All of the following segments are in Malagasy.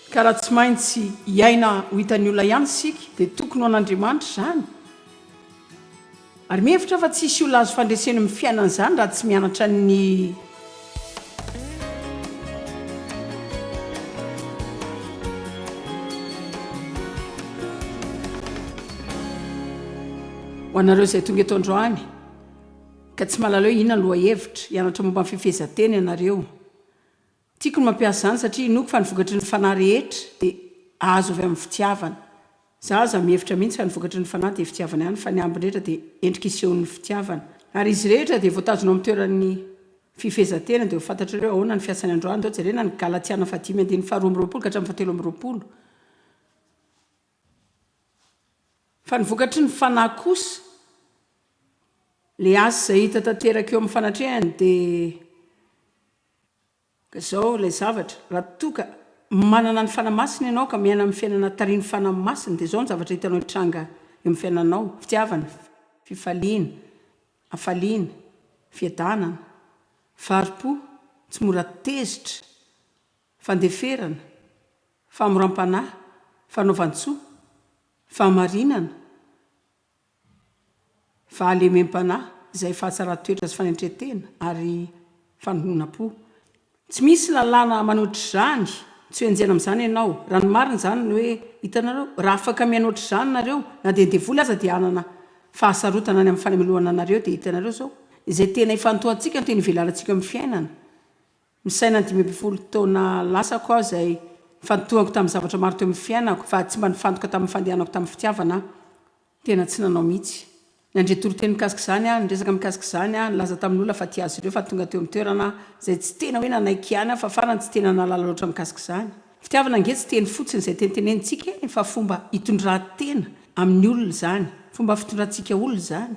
Ka raha tsy maintsy hiaina ho hitan'ny olona ihany isika, dia tokony ho an'Andriamanitra izany. Ary mihevitra aho fa tsy hisy olona azo fandresena amin'ny fiainana izany raha tsy mianatra ny. Ho anareo izay tonga eto androany ka tsy mahalala hoe inona ny lohahevitra, hianatra momba ny fifehezan-tena ianareo. Tiako ny mampiasa izany satria inoako fa ny vokatry ny fanahy rehetra dia azo avy amin'ny fitiavana. Za aza mihevitra mihitsy fa ny vokatry ny fanahy dia fitiavana ihany fa ny ambiny rehetra dia endrika isehoan'ny fitiavana. Ary izy rehetra dia voatazona ao amin'ny toeran'ny fifehezan-tena dia ho fantatrareo ahoana ny fiasany androany. Ndao jerena ny Galatiana fahadimy andininy faharoa ambiroapolo ka hatramin'ny fahatelo ambiroapolo. Fa ny vokatry ny fanahy kosa, le asa izay hita tanteraka eo amin'ny fanatrehany dia. Ka izao ilay zavatra, raha toa ka manana ny Fanahy Masina ianao ka miaina amin'ny fiainana tarihin'ny Fanahy Masina dia izao ny zavatra hitanao hitranga eo amin'ny fiainanao, fitiavana, fifaliana, hafaliana, fiadanana, fahari-po, tsy mora tezitra, fandeferana, fahamoram-panahy, fanaovan-tsoa, fahamarinana, fahalemem-panahy, izay fahatsaran-toetra sy fanetren-tena ary fanononam-po. Tsy misy lalàna manohitra izany, tsy ho enjehina amin'izany ianao. Raha ny marina izany ny hoe, hitanareo, raha afaka mihaino ohatr'izany nareo, na dia ny devoly aza dia hanana fahasarotana any amin'ny fanemelohana anareo, dia hitanareo izao, izay tena ifantohantsika no tena ivelarantsika eo amin'ny fiainana. Misaina ny 15 taona lasako aho izay nifantohako tamin'ny zavatra maro teo amin'ny fiainako fa tsy mba nifantoka tamin'ny fandehanako tamin'ny fitiavana aho. Tena tsy nanao mihitsy. Nandre toriteny mikasika izany aho, niresaka mikasika izany aho, nilaza tamin'olona fa tia azy ireo fa tonga teo amin'ny toerana aho izay tsy tena hoe nanaiky ihany aho fa farany tsy tena nahalala loatra mikasika izany. Fitiavana ange tsy teny fotsiny izay tenitenenintsika e fa fomba itondran-tena amin'ny olona izany, fomba fitondrantsika olona izany.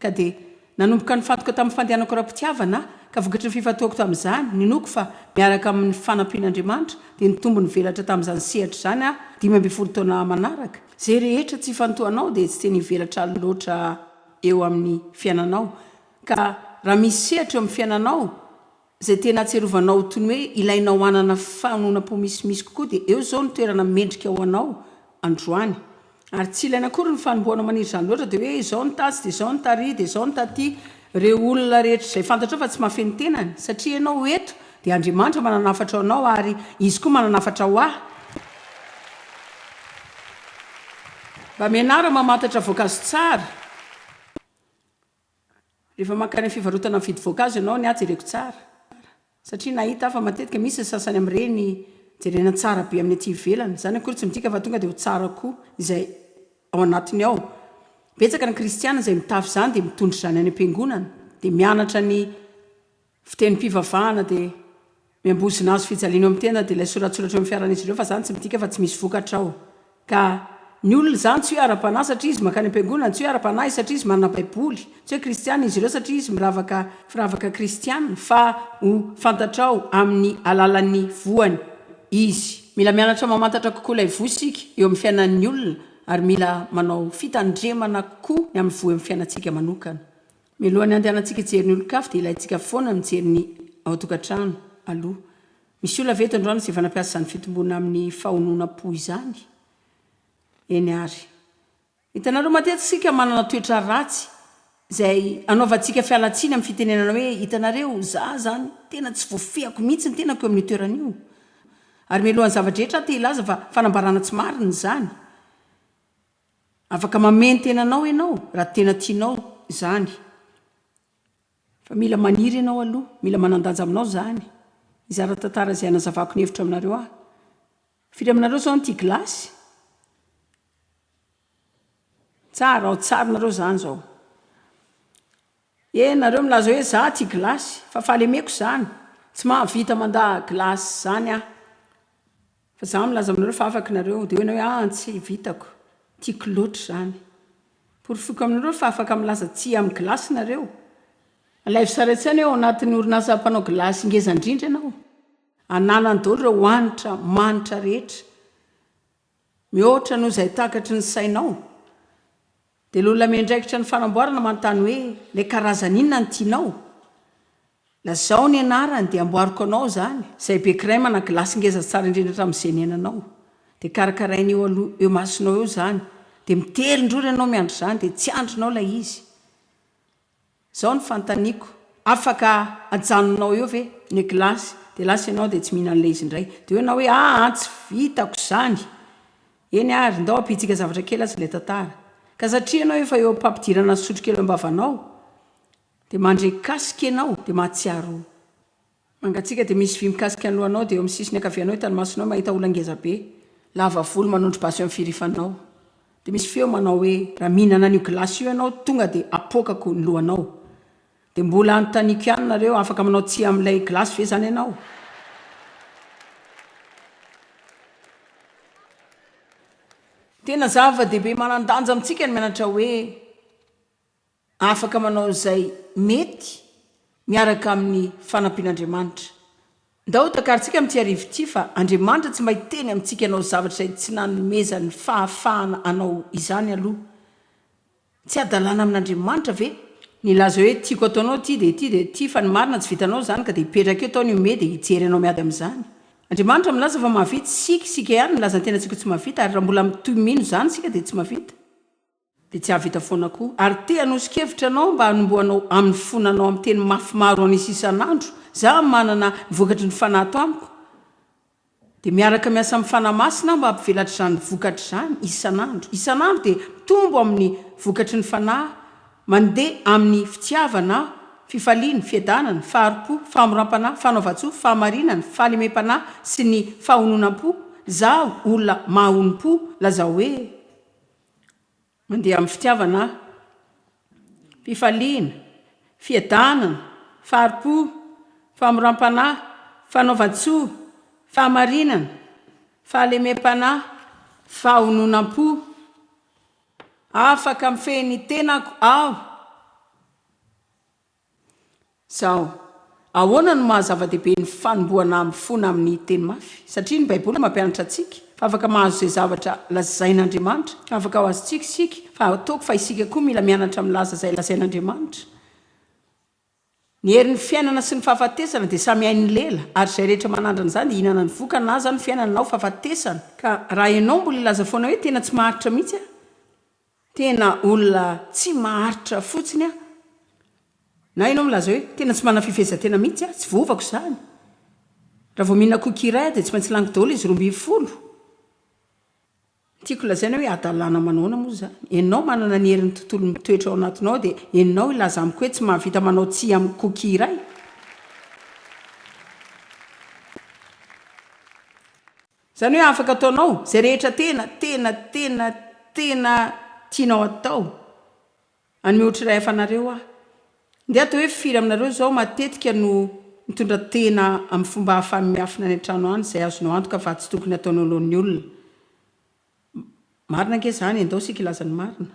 Ka dia nanomboka nifantoka tamin'ny fandehanako ara-pitiavana aho, ka vokatry ny fifantohako tamin'izany, ninoako fa miaraka amin'ny fanampian'Andriamanitra, dia nitombo nivelatra tamin'izany sehatra izany aho 15 taona manaraka. Izay rehetra tsy ifantohanao dia tsy tena hivelatra loatra eo amin'ny fiainanao. Ka raha misy sehatra eo amin'ny fiainanao Izay tena ahatsiarovanao toy ny hoe ilainao hanana fahanonam-po misimisy kokoa dia eo izao ny toerana mendrika ho anao androany. Ary tsy ilaina akory ny fanombohanao maniry izany loatra dia hoe izao ny tatsy dia izao ny tary dia izao ny taty. Ireo olona rehetra izay fantatrao fa tsy mahafehy ny tenany satria ianao eto dia Andriamanitra manana hafatra ho anao ary Izy koa manana hafatra ho ahy. Mba mianara mamantatra voankazo tsara. Rehefa mankany amin'ny fivarotana mividy voankazo ianao, ny ahy jereko tsara. Satria nahita aho fa matetika misy ny sasany amin'ireny jerena tsara be amin'ny aty ivelany. Izany akory tsy midika fa tonga dia ho tsara koa izay ao anatiny ao. Betsaka ny kristiana izay mitafy izany dia mitondra izany any am-piangonana. Dia mianatra ny. Fitenim-pivavahana dia miambozona hazo fijaliana eo amin'ny tenda dia ilay soratsoratra eo amin'ny fiaran'izy ireo fa izany tsy midika fa tsy misy vokatra ao. Ka ny olona izany tsy hoe ara-panahy satria izy mankany am-piangonana, tsy hoe ara-panahy izy satria izy manana baiboly, tsy hoe kristiana izy ireo satria izy miravaka firavaka kristiana fa ho fantatrao amin'ny alalan'ny voany izy. Mila mianatra mamantatra kokoa ilay voa isika eo amin'ny fiainan'ny olona ary mila manao fitandremana kokoa ny amin'ny voa eo amin'ny fiainantsika manokana. Mialohan'ny handehanantsika hijery ny olon-kafa dia ilaintsika foana ny mijery ny ao an-tokantrano aloha. Misy olona ve eto androany izay efa nampiasa izany fitomboana amin'ny fahononam-po izany? Eny ary. Hitanareo, matetika isika manana toetra ratsy izay anaovantsika fialan-tsiny amin'ny fitenenana hoe, Hitanareo, izaho izany, tena tsy voafehiko mihitsy ny tenako eo amin'io toerana io. Ary mialohan'ny zava-drehetra aho te hilaza fa fanambarana tsy marina izany. Afaka mamehy ny tenanao ianao raha tena tianao izany. Fa mila maniry ianao aloha, mila manan-danja aminao izany. Hizara tantara izay hanazavako ny hevitro aminareo aho. Firy aminareo izao no tia gilasy? Tsara, ao tsara nareo izany izao. Eny, nareo milaza hoe za tia gilasy, fa fahalemeko izany. Tsy mahavita mandà gilasy izany aho. Fa za milaza aminareo fa afaka nareo, dia hoy ianao hoe ah tsy vitako, tiako loatra izany. Porofoiko aminareo fa afaka milaza tsia amin'ny gilasy nareo. Alaivo sary an-tsaina hoe ao anatin'ny orinasa mpanao gilasy ngeza indrindra ianao. Ananany daholo ireo hanitra manitra rehetra. Mihoatra noho izay takatry ny sainao. Dia ilay olona miandraikitra ny fanamboarana manontany hoe ilay karazany inona no tianao? Lazao ny anarany dia amboariko anao izany. Izay be crème na glace ngeza tsara indrindra hatramin'izay niainanao. Dia karakarainy eo aloha eo masonao eo izany. Dia mitelin-drora ianao miandry izany dia tsy andrinao ilay izy. Izao ny fanontaniako, afaka ajanonao eo ve ny glace dia lasa ianao dia tsy mihinana ilay izy indray. Dia hoy ianao hoe aa tsy vitako izany. Eny ary, ndao ampiantsika zavatra kely aza ilay tantara. Ka satria ianao efa eo am-pampidirana ny sotrokely eo am-bavanao, Dia mandre kasika ianao dia mahatsiaro mangatsiaka dia misy vy mikasika ny lohanao dia eo amin'ny sisiny ankavianao hitan'ny masonao mahita olona ngeza be lava volo manondro basy eo amin'ny firifanao dia misy feo manao hoe raha mihinana an'io glace io ianao tonga dia apoakako ny lohanao dia mbola anontaniako ihany nareo afaka manao tsia amin'ilay glace ve izany ianao? Tena zava-dehibe manan-danja amintsika ny mianatra hoe Afaka manao izay mety miaraka amin'ny fanampian'Andriamanitra. Ndao takarintsika amin'ity hariva ity fa Andriamanitra tsy mba hiteny amintsika hanao zavatra izay tsy nanomezany fahafahana hanao izany aloha. Tsy hadalana amin'Andriamanitra ve ny hilaza hoe tiako ataonao ity dia ity dia ity fa ny marina tsy vitanao izany ka dia hipetraka eo tao ny homehy dia hijery anao miady amin'izany. Andriamanitra milaza fa mahavita isika, isika ihany milaza ny tenantsika ho tsy mahavita ary raha mbola mitohy mino izany isika dia tsy mahavita. Dia tsy hahavita foana koa. Ary te hanoso-kevitra anao mba hanombohanao amin'ny fonanao amin'ny teny mafy maro an'isa isan'andro. Za manana ny vokatry ny Fanahy ato amiko. Dia miaraka miasa amin'ny Fanahy Masina aho mba hampivelatra izany vokatra izany isan'andro. Isan'andro dia mitombo amin'ny vokatry ny Fanahy, mandeha amin'ny fitiavana aho, fifaliana, fiadanana, fahari-po, fahamoram-panahy, fanaovan-tsoa, fahamarinana, fahalemem-panahy sy ny fahononam-po. Zaho olona mahaonom-po, lazao hoe. Mandeha amin'ny fitiavana aho. Fifaliana, fiadanana, fahari-po, fahamoram-panahy, fanaovan-tsoa, fahamarinana, fahalemem-panahy, fahononam-po. Afaka mifehy ny tenako aho. Izao, ahoana no maha zava-dehibe ny fanombohana mifona amin'ny teny mafy? Satria ny Baiboly mampianatra antsika fa afaka mahazo izay zavatra lazain'Andriamanitra, afaka ho azontsika isika, fa ataoko fa isika koa mila mianatra milaza izay lazain'Andriamanitra. Ny herin'ny fiainana sy ny fahafatesana dia samy hain'ny lela, ary izay rehetra manandrana izany dia hihinana ny vokany na izany fiainana na ho fahafatesana. Ka raha ianao mbola hilaza foana hoe tena tsy maharitra mihitsy aho, Tena olona tsy maharitra fotsiny aho. Na ianao milaza hoe, tena tsy manana fifehezan-tena mihitsy aho, tsy voaovako izany. Raha vao mihinana cookie iray aho dia tsy maintsy laniko daholo izy 12. Ny tiako lazaina hoe hadalana manaona moa izany? Ianao manana ny herin'ny tontolo mitoetra ao anatinao dia ianao hilaza amiko hoe tsy mahavita manao tsia amin'ny cookie iray? Izany hoe afaka ataonao izay rehetra tena, tena, tena, tena tianao atao. Hanome ohatra iray hafa anareo aho. Ndeha atao hoe firy aminareo izao matetika no mitondra tena amin'ny fomba ahafahany miafina any an-trano any izay azonao antoka fa tsy tokony hataonao alohan'ny olona. Marina ange izany e, ndao isika hilaza ny marina.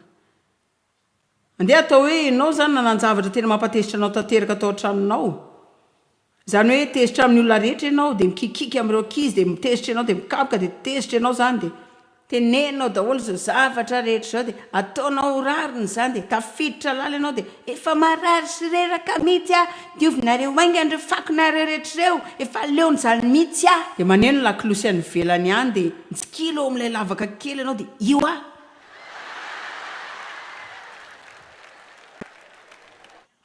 Andeha atao hoe ianao izany nanan-javatra tena mampatezitra anao tanteraka tao an-tranonao. Izany hoe tezitra amin'ny olona rehetra ianao, dia mikikiky amin'ireo ankizy, dia tezitra ianao, dia mikapoka, dia tezitra ianao izany, dia teneninao daholo izao zavatra rehetra izao, dia ataonao ho rariny izany, dia tafiditra lalina ianao, dia efa marary sy reraka mihitsy aho, diovinareo haingana ireo fakonareo rehetra ireo, efa leon'izany mihitsy aho. Dia maneno lakolosy any ivelany any, dia mitsikilo ao amin'ilay lavaka kely ianao, dia io aho.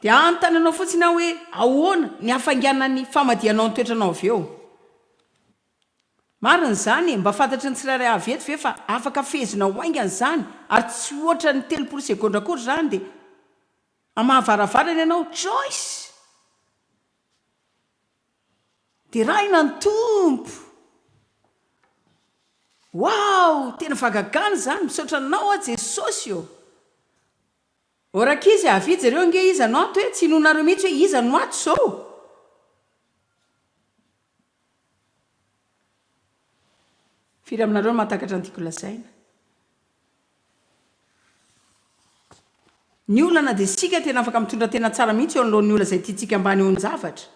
Dia hanontany anao fotsiny aho hoe ahoana ny hafainganan'ny famadihanao ny toetranao avy eo? Marina izany e, mba fantatry ny tsirairay avy eto ve fa afaka fehezinao haingana izany ary tsy hoatran'ny 30 segondra akory izany dia hamaha varavarana ianao, Joyce! Deraina ny Tompo! Waouh! Tena fahagagana izany, misaotra anao aho Jesosy ô! Ô rankizy a, avia jereo ange iza no ato e, tsy inoanareo mihitsy hoe iza no ato izao! Firy aminareo no mahatakatra ny tiako lazaina? Ny olana dia isika tena afaka mitondra tena tsara mihitsy eo anoloan'ny olona izay tiantsika mba hanehoan-javatra.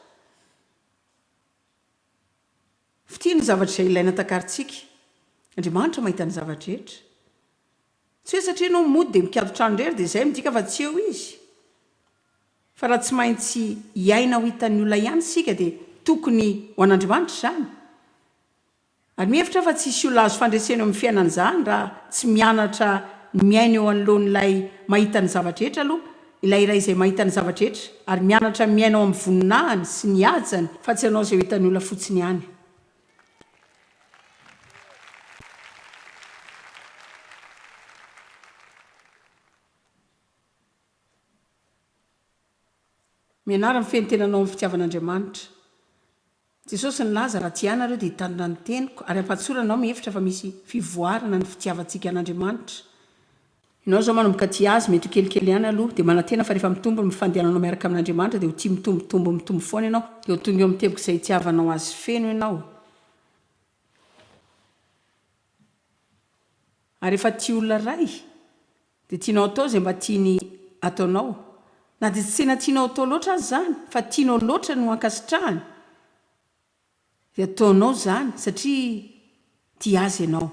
Fitia no zavatra izay ilaina takarintsika. Andriamanitra mahita ny zava-drehetra. Tsy hoe satria ianao mody dia mikado trano irery dia izay midika fa tsy eo izy. Fa raha tsy maintsy hiaina ho hitan'ny olona ihany isika dia tokony ho an'Andriamanitra izany. Ary mihevitra aho fa tsy hisy olona azo fandresena eo amin'ny fiainana izany raha tsy mianatra ny miaina eo anoloan'ilay mahita ny zava-drehetra aloha, ilay iray izay mahita ny zava-drehetra, ary mianatra miaina ao amin'ny voninahiny sy ny hajany fa tsy hanao izay ho hitan'ny olona fotsiny ihany. Mianara mifehy ny tenanao amin'ny fitiavan'Andriamanitra. Jesosy nilaza, Raha tia Ahy nareo dia hitandrina ny teniko, ary ampahatsorana aho mihevitra fa misy fivoarana ny fitiavantsika an'Andriamanitra. Ianao izao manomboka tia Azy, mety ho kelikely ihany aloha, dia manantena fa rehefa mitombo ny fandehananao miaraka amin'Andriamanitra dia ho tia mitombotombo mitombo foana ianao, dia ho tonga eo amin'ny teboka izay hitiavanao Azy feno ianao. Ary rehefa tia olona iray, Dia tianao atao izay mba tiany ataonao. Na dia tsy tena tianao atao loatra aza izany, fa tianao loatra ny ho ankasitrahany, dia ataonao izany satria tia azy ianao.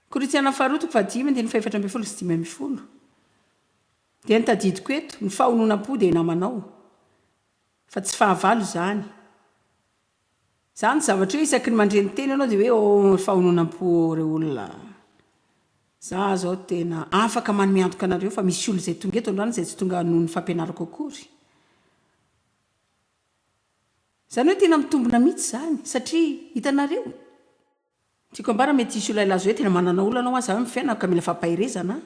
Korintiana faharoa toko fahadimy andininy fahefatra ambin'ny folo sy 15. Dia ny tadidiko eto, ny fahononam-po dia namanao, fa tsy fahavalo izany. Zany zavatra io isaky ny mandre ny teny ianao dia hoe oh fahononam-po oh rey olona a! Za zao tena afaka manome antoka anareo fa misy olona izay tonga eto androany izay tsy tonga noho ny fampianarako akory. Zany hoe tena mitombina mihitsy izany satria hitanareo, tiako ambara mety hisy olona hilaza hoe tena manana olana hoa za amin'ny fiainako ka mila fampaherezana an!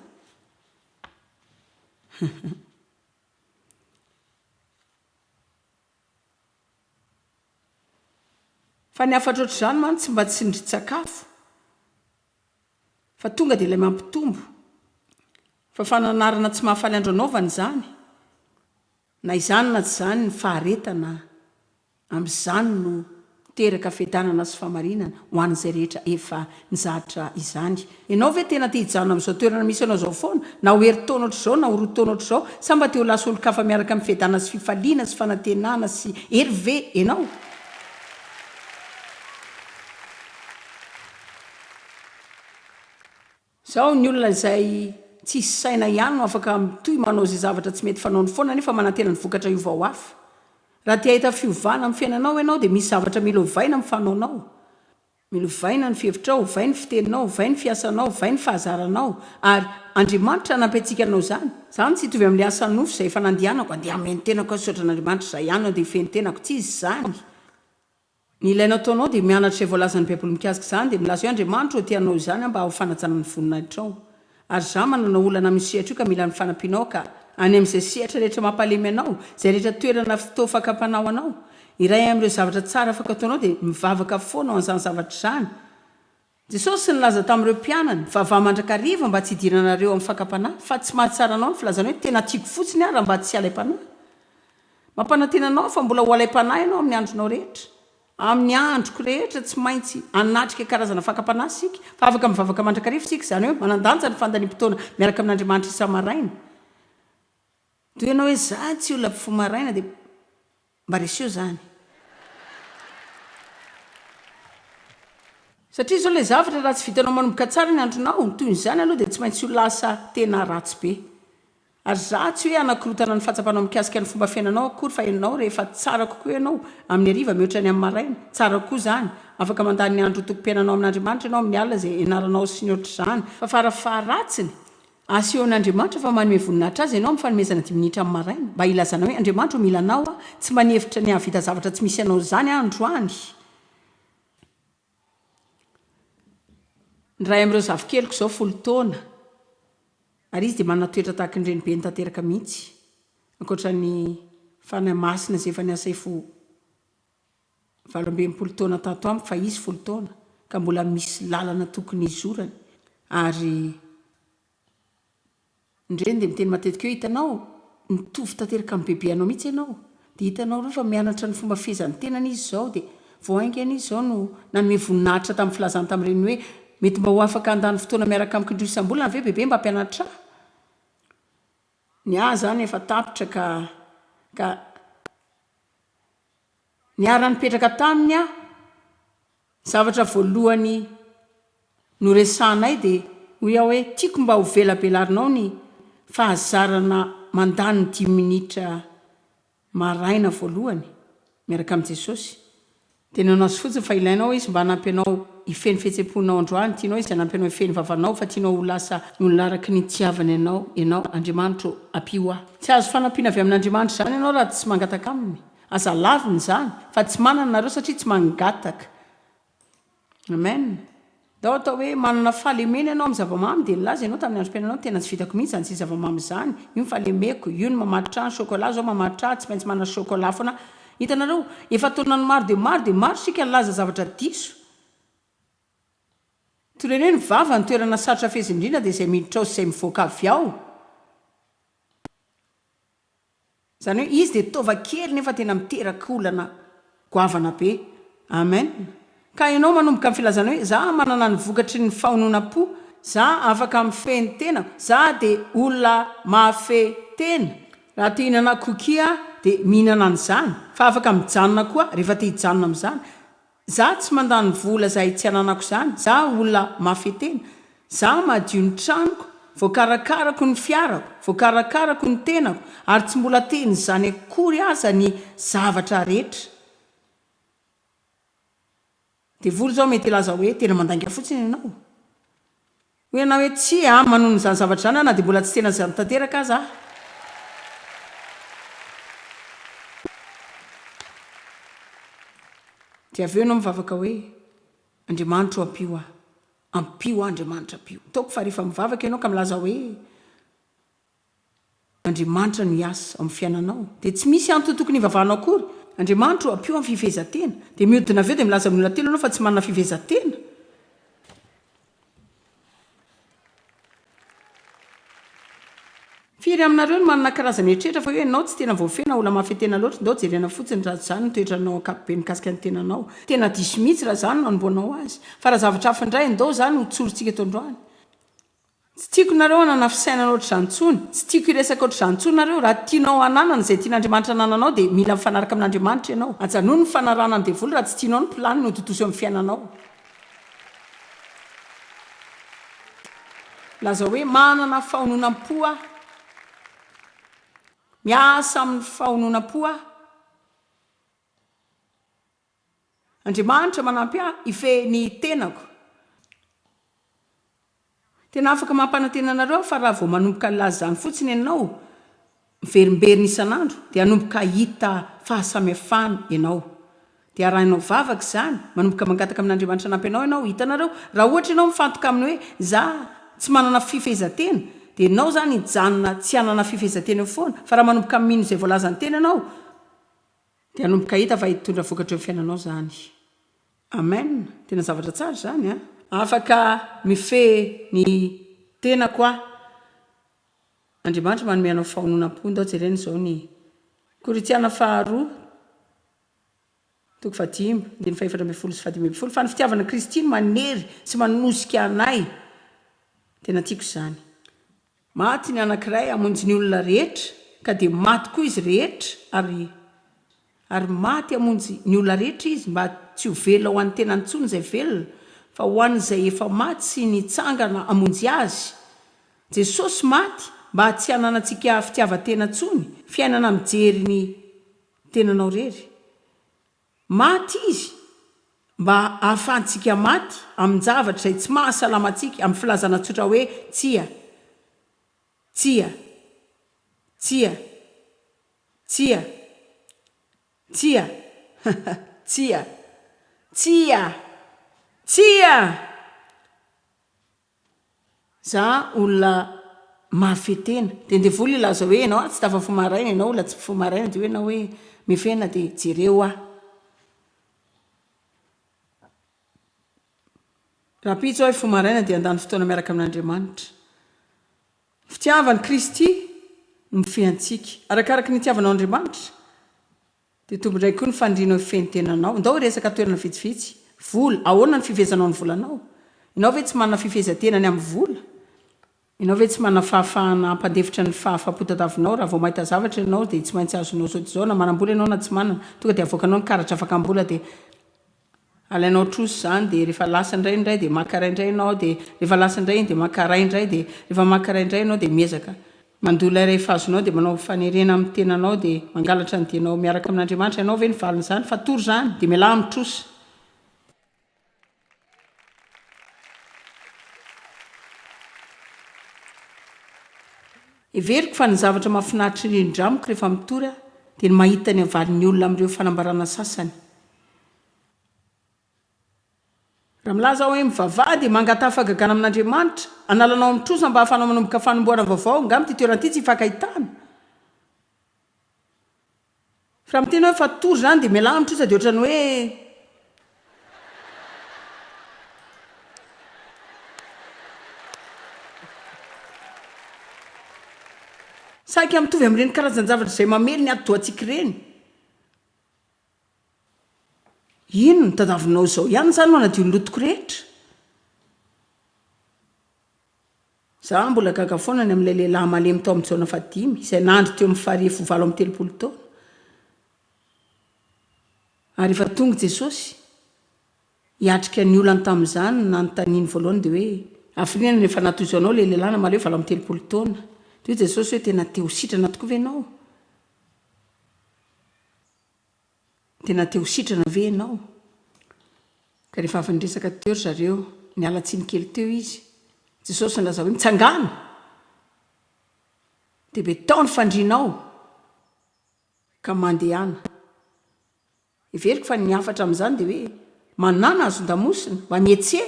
Fa ny hafatra ohatr'izany mantsy mba tsindrin-tsakafo fa tonga dia ilay mampitombo. Fa fananarana tsy mahafaly andro anaovana izany. Na izany na tsy izany ny faharetana amin'izany no miteraka fiadanana sy fahamarinana ho an'izay rehetra efa nizatra izany. Ianao ve tena te hijanona amin'izao toerana misy anao izao foana, na ho herintaona ohatr'izao na ho roa taona ohatr'izao? Sa mba te ho lasa olon-kafa miaraka amin'ny fiadanana sy fifaliana sy fanantenana sy hery ve ianao? Izao, ny olona izay tsisy saina ihany no afaka mitohy manao izay zavatra tsy mety fanaony foana nefa manantena ny vokatra hiova ho hafa. Raha te hahita fiovana amin'ny fiainanao ianao dia misy zavatra mila ovaina amin'ny fanaonao. Mila ovaina ny fihevitrao, ovay ny fiteninao, ovay ny fiasanao, ovay ny fahazaranao, ary Andriamanitra hanampy antsika hanao izany. Izany tsy hitovy amin'ilay asa nofo izay efa nandehanako, andeha hameno tenako aho, misaotra an'Andriamanitra izay ihany no andeha hifehy ny tenako. Tsy izy izany. Ny ilaina ataonao dia mianatra izay voalazan'ny Baiboly mikasika izany, dia milaza hoe Andriamanitra ô te hanao izany aho mba ho fanajana ny voninahitrao. Ary izaho manana olana amin'io sehatra io ka mila ny fanampianao ka. Any amin'izay sehatra rehetra mampalemy anao, izay rehetra toerana fotoa fakam-panahy ho anao. Iray amin'ireo zavatra tsara afaka ataonao dia mivavaka foana ho an'izany zavatra izany. Jesosy nilaza tamin'ireo mpianany, Mivavaha mandrakariva mba tsy hidiranareo amin'ny fakam-panahy, fa tsy mahatsara anao ny filazana hoe tena tiako fotsiny aho raha mba tsy alaim-panahy. Mampanantena anao aho fa mbola ho alaim-panahy ianao amin'ny andronao rehetra. Amin'ny androko rehetra tsy maintsy hanatrika karazana fakam-panahy isika, fa afaka mivavaka mandrakariva isika, izany hoe manan-danja ny fandaniam-potoana miaraka amin'Andriamanitra isa-maraina. Toy ianao hoe za tsy olona mpifoha maraina dia mba reseo zany. Satria izao ilay zavatra raha tsy vitanao manomboka tsara ny andronao, ny tohin'izany aloha dia tsy maintsy ho lasa tena ratsy be. Ary za tsy hoe hanakorotana ny fahatsapanao mikasika ny fomba fiainanao akory fa ianao rehefa tsara kokoa ianao amin'ny hariva mihoatra ny amin'ny maraina, tsara kokoa izany, afaka mandany ny andro tokom-piainanao amin'Andriamanitra ianao amin'ny alina izay ianaranao sy ny ohatr'izany, fa farafaharatsiny, asehon'Andriamanitra fa manome voninahitra Azy ianao amin'ny fanomezana dimy minitra amin'ny maraina mba hilazana hoe Andriamanitra ô mila Anao aho, tsy mba nihevitra ny hahavita zavatra tsy misy Anao izany aho androany. Ny iray amin'ireo zafikeliko izao folo taona ary izy dia manana toetra tahaka ny renibeny tanteraka mihitsy, ankoatra ny Fanahy Masina izay efa niasa efo 68 taona tato amiko fa izy folo taona ka mbola misy lalana tokony hizorany ary Ny reny dia miteny matetika hoe hitanao, mitovy tanteraka amin'ny bebe anao mihitsy ianao. Dia hitanao aloha fa mianatra ny fomba fehezan'ny tenany izy izao. Dia vao haingana izy izao no nanome voninahitra tamin'ny filazany tamin'ny reniny hoe, Mety mba ho afaka handany fotoana miaraka amiko indroa isam-bolana ve bebe mba hampianatra ahy? Ny ahy izany efa tapitra ka ka niara-nipetraka taminy aho. Zavatra voalohany noresahanay dia hoy aho hoe tiako mba ho velabelarinao ny fahazarana. mandany ny dimy minitra maraina voalohany miaraka amin'i Jesosy. Teneno azy fotsiny fa ilainao Izy mba hanampy anao hifehy ny fihetsem-ponao androany, tianao Izy hanampy anao hifehy ny vavanao fa tianao ho lasa olona araka ny nitiavany anao ianao. Andriamanitra ô, ampio ahy. Tsy hahazo fanampiana avy amin'Andriamanitra izany ianao raha tsy mangataka Aminy. Aza lavina izany fa tsy manana nareo satria tsy mangataka. Amen. Ndao atao hoe manana fahalemena ianao amin'ny zava-mamy dia nilaza ianao tamin'ny androm-piainanao tena tsy vitako mihitsy izany tsy zava-mamy izany, io ny fahalemeko, io ny mamatotra ahy, ny chocolat izao mamatotra ahy, tsy maintsy manana chocolat foana aho. Hitanareo, efa taonany maro dia maro dia maro isika nilaza zavatra diso. Toreny hoe ny vava no toerana sarotra fehezina indrindra dia izay miditra ao sy izay mivoaka avy ao. Izany hoe izy dia taova kely nefa tena miteraka olana goavana be. Amen. Ka ianao manomboka amin'ny filazana hoe za manana ny vokatry ny fahononam-po, za afaka mifehy ny tenako, za dia olona mahafehy tena, raha te hihinana cookie aho dia mihinana an'izany, fa afaka mijanona koa aho rehefa te hijanona amin'izany. Za tsy mandany vola zay tsy ananako zany, za olona mafetena, za madio ny tranoko, voakarakarako ny fiarako, voakarakarako ny tenako ary tsy mbola teny izany akory aza ny zavatra rehetra. Devoly zao mety hilaza hoe tena mandainga fotsiny ianao. Hoy ianao hoe, Tsia, manonona izany zavatra izany aho na dia mbola tsy tena izany tanteraka aza aho. Dia avy eo ianao mivavaka hoe, Andriamanitra ô, ampio aho. Ampio aho, Andriamanitra, ampio. Ataoko fa rehefa mivavaka ianao ka milaza hoe, Andriamanitra no hiasa ao amin'ny fiainanao, dia tsy misy antony tokony hivavahanao akory. Andriamanitra ô, ampio amin'ny fifehezan-tena. Dia mihodina avy eo dia milaza amin'ny olona telo ianao fa tsy manana fifehezan-tena. Firy aminareo no manana karazana eritreritra fa hoe ianao tsy tena voafehy na olona mahafehy tena loatra? Ndao jerena fotsiny raha izany ny toetranao ankapobeny mikasika ny tenanao. Tena diso mihitsy raha izany no anombohanao azy. Fa raha zavatra hafa indray, ndao izany ho tsorintsika eto androany. Tsy tiako nareo hanana fisainana ohatr'izany intsony, tsy tiako hiresaka ohatr'izany intsony nareo, raha tianao hananana izay tian'Andriamanitra hanananao dia mila mifanaraka amin'Andriamanitra ianao. Ajanony ny fanarahana ny devoly raha tsy tianao ny planiny ho tontosa eo amin'ny fiainanao. Lazao hoe, Manana fahononam-po aho. Miasa amin'ny fahononam-po aho. Andriamanitra manampy ahy hifehy ny tenako. Tena afaka mampanantena anareo aho fa raha vao manomboka nilaza izany fotsiny ianao, miverimberina isan'andro, dia hanomboka hahita fahasamihafana ianao. Dia arahinao vavaka izany, manomboka mangataka amin'Andriamanitra hanampy anao ianao. Hitanareo, raha ohatra ianao mifantoka amin'ny hoe, Za tsy manana fifehezan-tena, dia ianao izany hijanona tsy hanana fifehezan-tena eo foana. Fa raha manomboka mino izay voalazan'ny teny ianao, Dia hanomboka hahita fa hitondra vokatra eo amin'ny fiainanao izany. Amen! Tena zavatra tsara izany an! Afaka mifehy ny tenako aho. Andriamanitra manome anao fahononam-po. Ndao jerena izao ny Korintiana faharoa toko fahadimy, andininy fahefatra ambin'ny folo sy fahadimy ambin'ny folo, Fa ny fitiavana an'i Kristy no manery sy manosika anay. Tena tiako izany. Maty ny anankiray hamonjy ny olona rehetra, ka dia maty koa izy rehetra, ary ary maty hamonjy ny olona rehetra izy, mba tsy ho velona ho an'ny tenany intsony izay velona, fa ho an'izay efa maty sy nitsangana hamonjy azy. Jesosy maty mba tsy hananantsika fitiavan-tena intsony, fiainana mijery ny tenanao irery. Maty Izy mba hahafahantsika maty amin-javatra izay tsy mahasalama antsika, amin'ny filazana tsotra hoe tsia, tsia, tsia, tsia, tsia, tsia, tsia, tsia! Za olona mahafehy tena. Dia ny devoly hilaza hoe ianao tsy tafafoha maraina, ianao olona tsy mpifoha maraina, dia hoy ianao hoe mifena dia jereo aho. Rahampitso aho hifoha maraina dia handany fotoana miaraka amin'Andriamanitra. Ny fitiavan'i Kristy no mifehy antsika. Arakaraky ny itiavanao Andriamanitra, Dia tompon-dray koa ny fanirianao hifehy ny tenanao. Ndao hiresaka toerana vitsivitsy. Vola, ahoana ny fifehezanao ny volanao? Ianao ve tsy manana fifehezan-tena ny amin'ny vola? Ianao ve tsy manana fahafahana hampandefitra ny fahafaham-po tadavinao? Raha vao mahita zavatra ianao dia tsy maintsy azonao izao dia izao, na manam-bola ianao na tsy manana. Tonga dia avoakanao ny karatra fakam-bola dia alainao trosa izany dia rehefa lasa indray indray dia maka iray indray ianao dia rehefa lasa indray iny dia maka iray indray dia rehefa maka iray indray ianao dia miezaka. Mandoa ilay rehefa azonao dia manao fanerena amin'ny tenanao dia mangalatra ny dianao miaraka amin'Andriamanitra ianao ve ny valin'izany? Fatory izany dia mialà amin'ny trosa. Heveriko fa ny zavatra mahafinaritra indrindra amiko rehefa mitory aho dia ny mahita ny havalin'ny olona amin'ireo fanambarana sasany. Raha milaza aho hoe mivavaha dia mangataha fahagagana amin'Andriamanitra hanalanao amin'ny trosa mba hahafahanao manomboka fanombohana vaovao, angamba ity toerana ity tsy hifankahitana. Fa raha miteny hoe fatory izany dia mialà amin'ny trosa dia ohatran'ny hoe saika mitovy amin'ireny karazan-javatra izay mamely ny atidohantsika ireny. Inona? Tadiavinao izao ihany izany no hanadio ny lotoko rehetra? Za mbola gaga foana ny amin'ilay lehilahy malemy tao amin'ny Jaona fahadimy, izay nandry teo amin'ny farihy fo 38 taona. Ary rehefa tonga Jesosy, hiatrika ny olany tamin'izany, ny nanontaniany voalohany dia hoe, Hafiriana no efa natozo anao ilay lehilahy namaleo 38 taona? Dia hoy Jesosy hoe, Tena te ho sitrana tokoa ve ianao? Tena te ho sitrana ve ianao? Ka rehefa avy niresaka teo ry zareo, niala tsiny kely teo izy, Jesosy nilaza hoe, Mitsangàna! Dia betao ny fandrianao, ka mandehana. Heveriko fa ny hafatra amin'izany dia hoe, manàna hazon-damosina, mba mihetseha,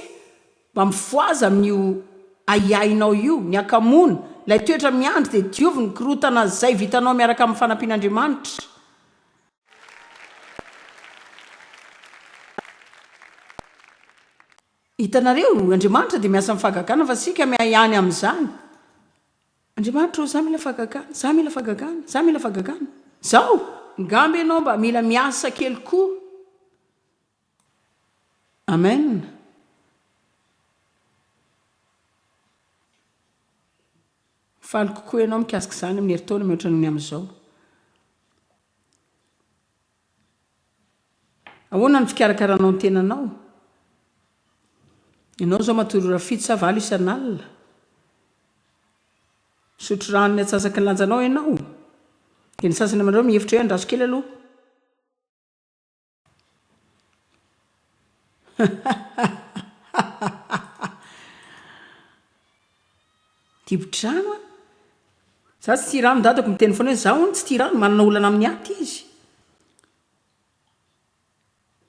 mba mifohaza amin'io ahiahinao io, ny hakamoana, ilay toetra miandry dia diovy ny korontana izay vitanao miaraka amin'ny fanampian'Andriamanitra. Hitanareo, Andriamanitra dia miasa amin'ny fahagagana fa isika miahiahy amin'izany. Andriamanitra ô, za mila fahagagana, za mila fahagagana, za mila fahagagana. Zao! Ngamba ianao mba mila miasa kely koa. Amen. Faly kokoa ianao mikasika izany amin'ny herintaona mihoatra noho ny amin'izao. Ahoana ny fikarakaranao ny tenanao? Ianao izao matory ora fito sa valo isan'alina? Misotro rano ny antsasaky ny lanjanao ianao? Dia ny sasany aminareo mihevitra hoe andraso kely aloha. Dibo-drano an! Za tsy tia rano, dadako miteny foana hoe za hono tsy tia rano, manana olana amin'ny aty izy.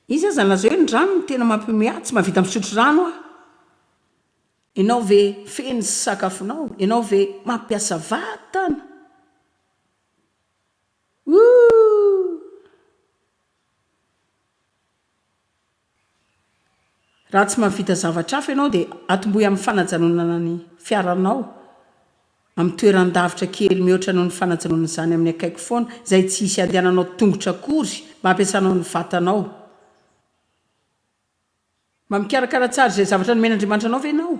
Izy aza nilaza hoe ny rano no tena mampihomehy ahy, tsy mahavita misotro rano aho. Ianao ve feno ny sakafonao? Ianao ve mampiasa vatana? Ooh! Raha tsy mahavita zavatra hafa ianao dia atombohy amin'ny fanajanonana ny fiaranao amin'ny toeran-davitra kely mihoatra noho ny fanajanonana izany amin'ny akaiky foana izay tsy hisy handehananao tongotra akory mba hampiasanao ny vatanao. Mba mikarakara tsara izay zavatra nomen'Andriamanitra anao ve ianao?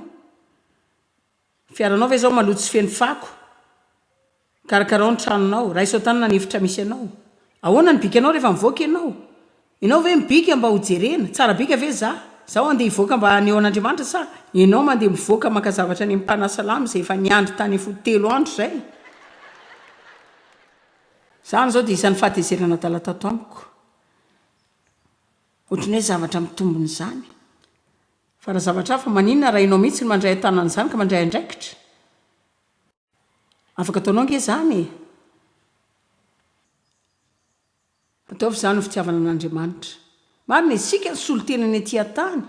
Fiaranao ve izao maloto sy feno fako? Karakarao ny tranonao, raiso an-tanana ny efitra misy anao. Ahoana ny bikanao rehefa mivoaka ianao? Ianao ve mibika mba ho jerena? Tsara bika ve za? Zaho andeha hivoaka mba haneho an'Andriamanitra sa ianao mandeha mivoaka maka zavatra any amin'ny mpanasa lamba izay efa niandry tany efa ho telo andro izay? Izany izao dia isan'ny fahatezerana adala tato amiko. Ohatran'ny hoe zavatra mitombina izany. Fa raha zavatra hafa, maninona raha ianao mihitsy no mandray an-tanana an'izany ka mandray andraikitra? Afaka ataonao ange izany e! Ataovy izany ho fitiavana an'Andriamanitra. Marina, isika ny solontenany ety an-tany.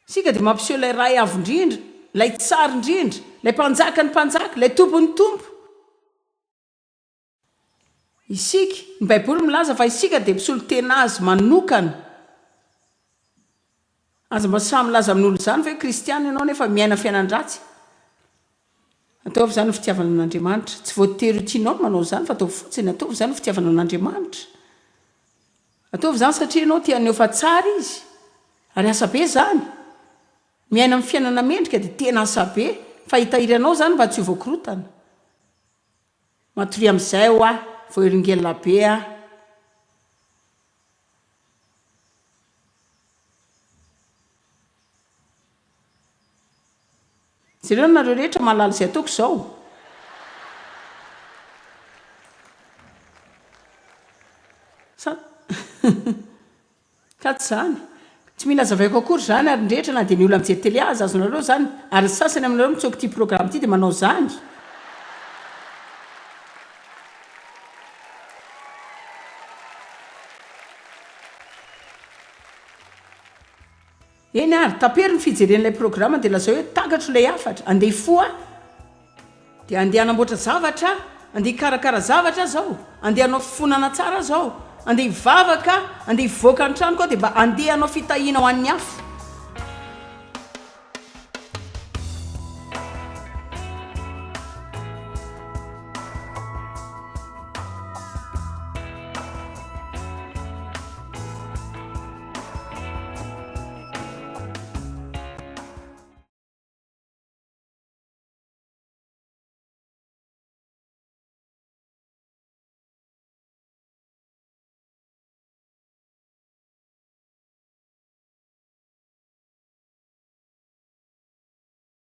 Isika dia mampiseho ilay Ray Avo Indrindra, ilay Tsara Indrindra, ilay Mpanjakan'ny mpanjaka, ilay Tompon'ny tompo. Isika, ny Baiboly milaza fa isika dia mpisolo tena Azy manokana. Aza mba sahy milaza amin'olona izany fa hoe kristiana ianao nefa miaina fiainan-dratsy. Ataovy izany ho fitiavana an'Andriamanitra. Tsy voatery ho tianao ny manao izany fa ataovy fotsiny, ataovy izany ho fitiavana an'Andriamanitra. Ataovy izany satria ianao te haneho fa tsara Izy. Ary asa be izany. Miaina amin'ny fiainana mendrika dia tena asa be fa hitahiry anao izany mba tsy ho voakorotana. Matoria amizay hoa voaelingelina be a. Jereo nareo rehetra mahalala izay ataoko izao. Sa Ka tsy izany. Tsy mila azavaiko akory izany ary ny rehetra na dia ny olona mijery télé aza azonareo izany ary ny sasany aminareo mitsoaka ity programme ity dia manao izany. Eny ary, tapero ny fijerena ilay programa dia lazao hoe takatro ilay hafatra, andeha hifoha aho, dia andeha hanamboatra zavatra aho, andeha hikarakara zavatra aho izao, andeha hanao fifonana tsara aho izao, andeha hivavaka aho, andeha hivoaka ny tranoko aho dia mba andeha hanao fitahiana ho an'ny hafa.